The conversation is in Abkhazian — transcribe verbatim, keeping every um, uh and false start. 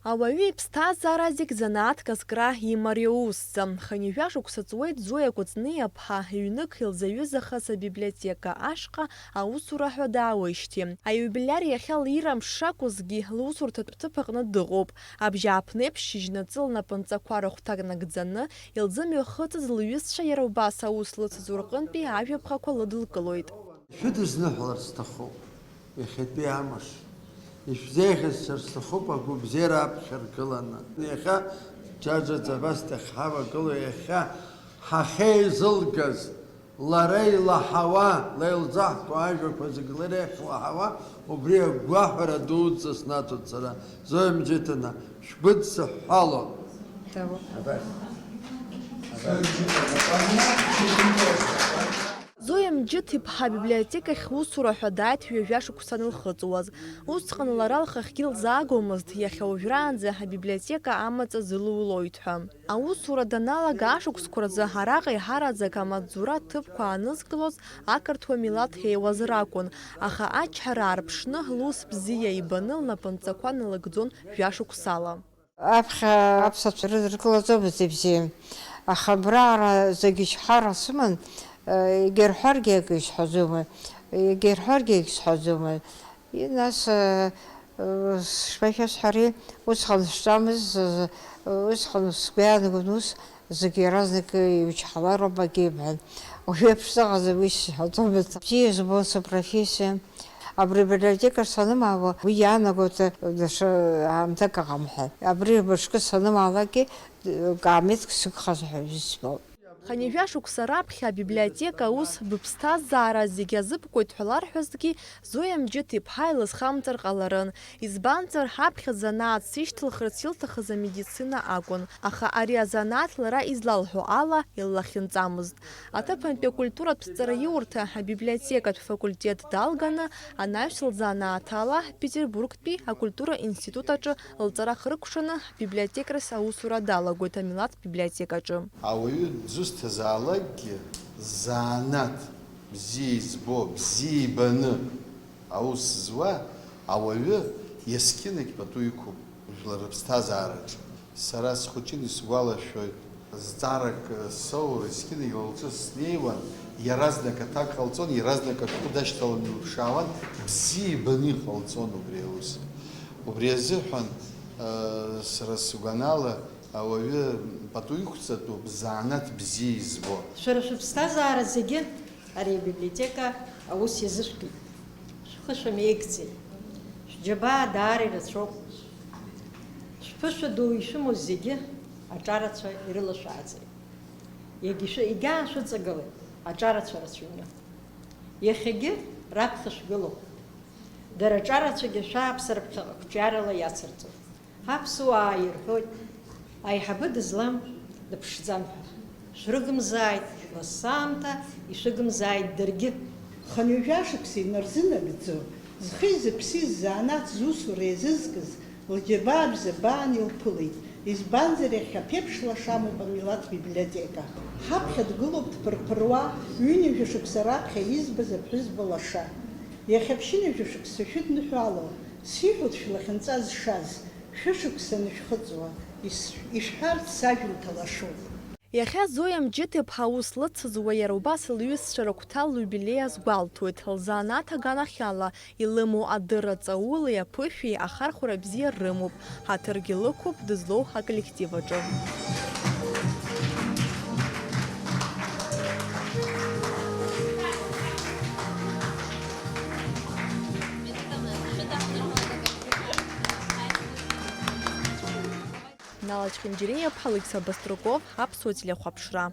Ауаҩы иԥсҭазаара зегь занааҭк азкра имариоу усӡам. Хынҩажәа шықәса ҵуеит Зоиа Кәыҵниаԥҳа ҩнык илзаҩызахаз абиблиотека ашҟа аусура ҳәа даауеижьҭеи. Аиубилиар иахьа лира мшы акәызгьы, лусурҭатә ҭыԥ аҟны дыҟоуп. Абжьааԥнеиԥш шьыжьнаҵы лнапынҵақәа рыхәҭак нагӡаны, илзымҩахыҵыз лҩызцәа иара убас аус лыцызу рҟынтәи ажәаԥхақәа лыдылкылоит. Шәыдысныҳәалар сҭахуп иахьатәи амш. Ишәзеиӷьасшьар сҭахуп агәабзиара аԥхьа ргыланы. Иахьа џьаџьаӡа абас дахьҳавагылоу, иахьа ҳахьеизылгаз, лара илаҳауа, леилзаҳкуа ажәақәа зегь лара иахьлаҳауа, убри агәаҳәара дуӡӡа снаҭоит сара. Зоиа Мџьыҭовна, шәгәыдсыҳәҳәалон. Абас. Зоиа Мџьыҭ-иԥҳа абиблиотекахь усура ҳәа дааит ҩажәа шықәса анылхыҵуаз. Усҟан лара лхахьгьы лзаагомызт, иахьа уажәраанӡа абиблиотека амаҵ азылулоит ҳәа. Аусура даналага ашықәсқәа рзы араҟа еиҳараӡак амаҵзура ҭыԥқәа аанызкылоз ақырҭуа милаҭ еиуазар акәын, аха ачҳара аарԥшны, лус бзиа ибаны лнапынҵақәа налыгӡон жәа шықәсала. Аԥхьа аԥсуацәа рыдыркылаӡомызт ибзиан, аха абраҟара зегьы шьхара сыман, егьа рҳәаргьы акы исҳәаӡомызт, егьа рҳәаргьы акы сҳәаӡомызт. И, нас, э, э, шԥашәасҳәари, усҟан сҿамыз, э, усҟан сгәы иаанагон ус, зегь иаразнак иучҳалароуп акы ибҳәан. Уажәы аԥшӡаҟаӡам уи сҳәаӡомызт. Бзиа избон сыпрофессиа. Абри абиблиотека санымаауа, уи иаанагоит, э, даҽа аамҭак ыҟам ҳәа. Абри мышкы санымаалакгьы, э, каамеҭк сыгхаз ҳәа избон. Хынҩажәа шықәса раԥхьа абиблиотека аус быԥсҭазаара зегьы азыбкуеит ҳәа ларҳәазҭгьы, Зоиа Мџьыҭ-иԥҳа илызхамҵар ҟаларын. Избанзар, ҳаԥхьа занааҭс ишьҭылхырц илҭахыз амедицина акәын, аха ари азанааҭ лара излалҳәо ала иллахьынҵамызт. Аҭыԥантәи акультуратә ҵараиурҭа абиблиотекатә факультет далганы, анаҩс лзанааҭ ала Петербургтәи акультура институт аҿы лҵара хыркәшаны, ҳбиблиотекарс аусура далагоит амилаҭ библиотекаҿы. Ауаҩы дзусҭазаалакгьы, ззанааҭ бзиа избо, бзиа ибаны аус зуа ауаҩы иаскьынагь пату иқәуп жәлар рыԥсҭазаараҿы. Сара схәыҷын, исгәалашәоит, зҵаарак соур, есқьынагь лҿы снеиуан, иаразнак аҭак ҟалҵон, иаразнак ашәҟәы дашьҭалан илԥшаауан, бзиа ибаны иҟалҵон убри аус. Убри азыҳәан, э, сара сгәанала, ауаҩы пату иқәҵатәуп, ззанааҭ бзиа избо. Шәара шәыԥсҭазаара зегьы ари абиблиотека аус иазышәкит. Шәхы шәамеигӡеит. Шәџьабаа даара ирацәоуп. Шәԥышәа ду ишәымоу зегьы аҿарацәа ирылашәааӡеит. Егьа шәы-, егьаашәыҵагылеит аҿарацәа рацәаҩны. Иахьагьы раԥхьа шәгылоуп. Дара аҿарацәагьы шәааԥсара ԥхьаҟа қәҿиарала иацырҵоит. Аԥсуаа ирҳәоит, аиҳабы дызлам дыԥшӡам ҳәа. Шәрыгымзааит, лассы аамҭа ишәыгымзааит даргьы. Хынҩажәа шықәса инарзынагӡо, зхи зыԥси ззанааҭ зусура иазызкыз, лџьабаа бзабаан илԥылеит, избанзар, иахьа ԥеиԥш лаша амоуп амилаҭ библиотека. Ҳаԥхьа дгылоуп дԥырԥыруа, ҩынҩажәа шықәса раԥхьа избаз аԥҳәызба лаша. Иахьа ԥшьынҩажәа шықәса шәыдныҳәало, сиҳәоит шәлахьынҵа зшаз, шәышықәса анышәхыҵуа, ис-, ишәҳәарц сажәымҭа лашоуп. Иахьа Зоиа Мџьыҭ-иԥҳа аус лыцызуа иара убас лҩызцәа рыгәҭа лиубилеи азгәалҭоит. Лзанааҭ аганахьала илымоу адырра ҵаулеи аԥышәеи ахархәара бзиа рымоуп. Ҳаҭыргьы лықәуп дызлоу аколлектив аҿы. Нала Чхинџьириа-иԥҳа, Алықьса Баструков, Аԥсуа телехәаԥшра.